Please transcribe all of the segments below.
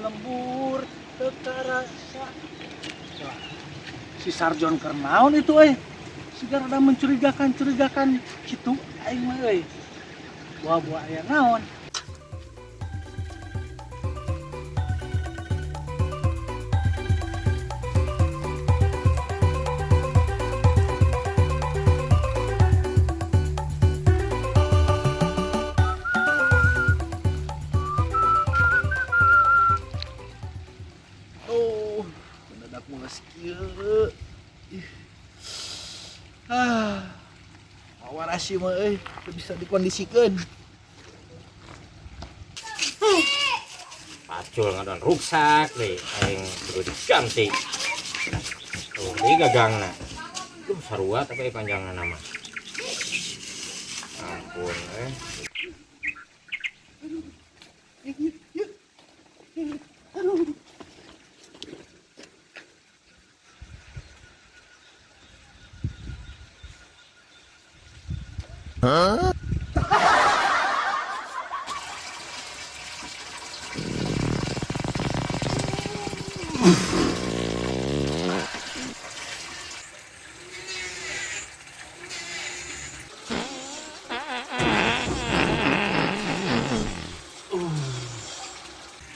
Lembur teu karasa. Wah, si Sarjon keur naon itu euy? Siga rada mencurigakan-curigakan kitu aing mah euy. Buah-buah aya naon? Oh, mendadak mules kieu. Ih. Ah. Mawarasi mah euy, teu bisa dikondisikeun. Pacul ngadon ruksak deh, aing kudu diganti. Tuh, deui gagangna. Duh, sarua tapi panjangna nama. Ampun eh.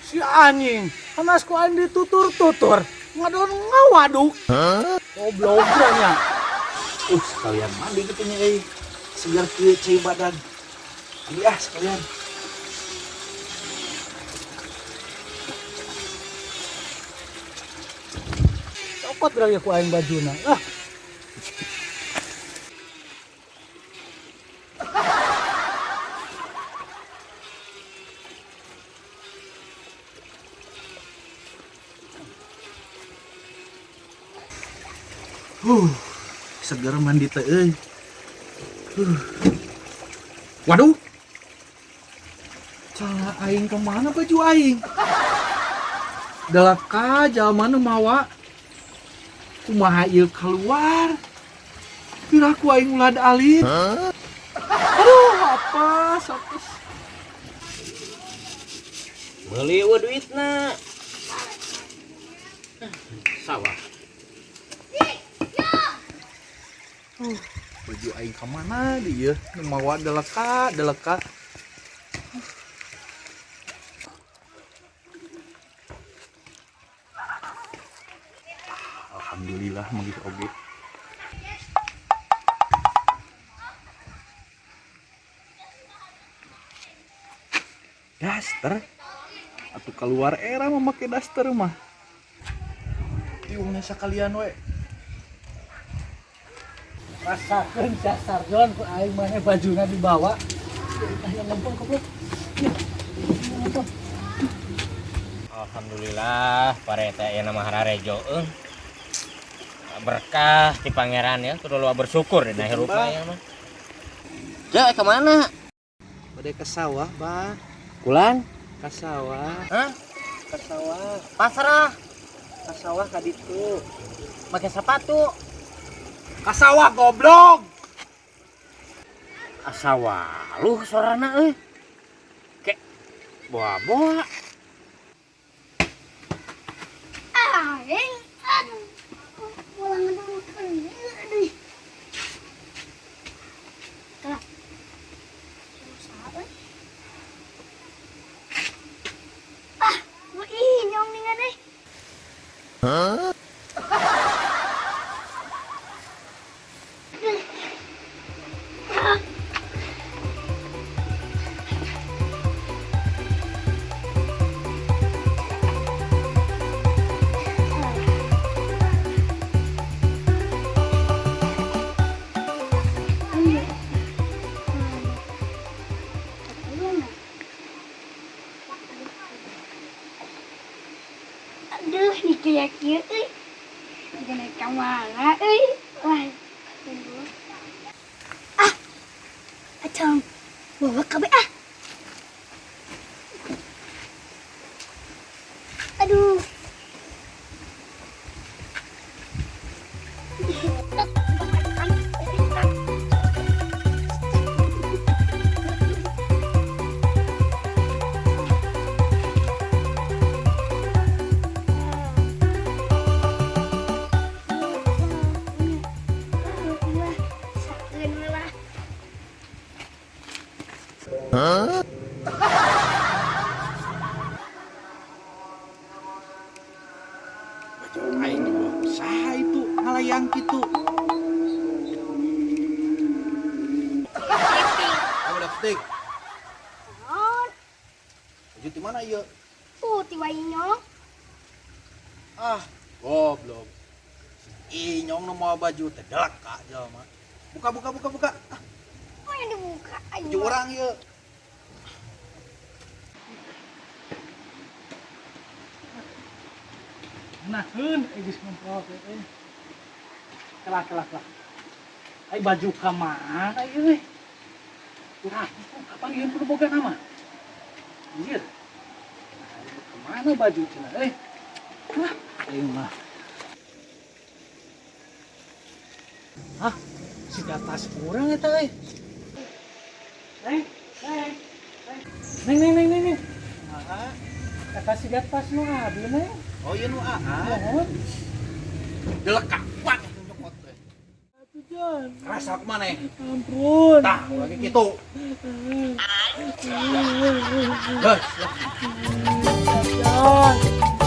Si anjing, hanas ku aing ditutur-tutur, ngadon ngawaduk. Goblok nya. Sekalian mandi kitu nya euy. Segar kieu cai badan. Mandi ah sekalian. Copot lagi ku aing bajuna. Ah. Seger mandi teh euy. Waduh. Celana aing kemana baju aing? Delaka jalma nu mawa. Kumaha ieu keluar? Piraku aing ulah alit. Aduh, apa sapes. Meuli eueuh duitna. Sawah. Baju aing ka mana deui ieu? Nu mawa deleka, deleka. Alhamdulillah manggih oge. Daster atuh keluar era memakai daster mah. Tiungna sakalian we. Rasakeun si Sarjon ku aing maneh bajuna dibawa. Yang lempeng goblok. Lempeng. Alhamdulillah parete aya nama hararejo euy. Berkah ti pangeran ya, kudu loba bersyukur dina hirup mah ya mah. Ja, ke mana? Bade ke sawah, Bah. Kulan? Ka sawah. Hah? Ka sawah. Pasrah. Ka sawah ka ditu. Make sepatu. Ka sawah goblok. Asa waluh sorana euy. Kek boa-boa. Aing aduh pulang dulu aduh. Kalah. Susah euy. Ah, mau inyong nih euy. Hah? Aduh, nih kayak kieu euy. Jangan ka mana euy. Wah. Ah. Acang bawa kabeh ah. Aduh. Baju aing dibawa ku saha itu ngalayang kitu. Ayo budak tik. Naon? Baju di mana ieu? Tuh ti Inyong. Ah, goblok. Si Inyong nu mawa baju teh delek ka jelema. Buka, buka, buka, buka. Ah, Oh, yang dibuka aing. baju urang ieu. Naheun geus ngompol teh euy. Kelah, kelah, kelah. Ai baju ka mana ieu euy? Urang kapan ieu kudu boga nama? Anjir. Nah, ieu ka mana baju cenah euy? Hah, aing mah. Hah, si tas urang eta euy. Neng, neng, neng, neng, neng, neng, neng. Kumaha? Eta siga tas nu abi, neng. Oh, ieu nu aa. Mohon. Delek kapan itu nyokot teh. Atuh Jon. Rasa ku maneh. Ampun. Tah, lagi kitu. Geus. Jon.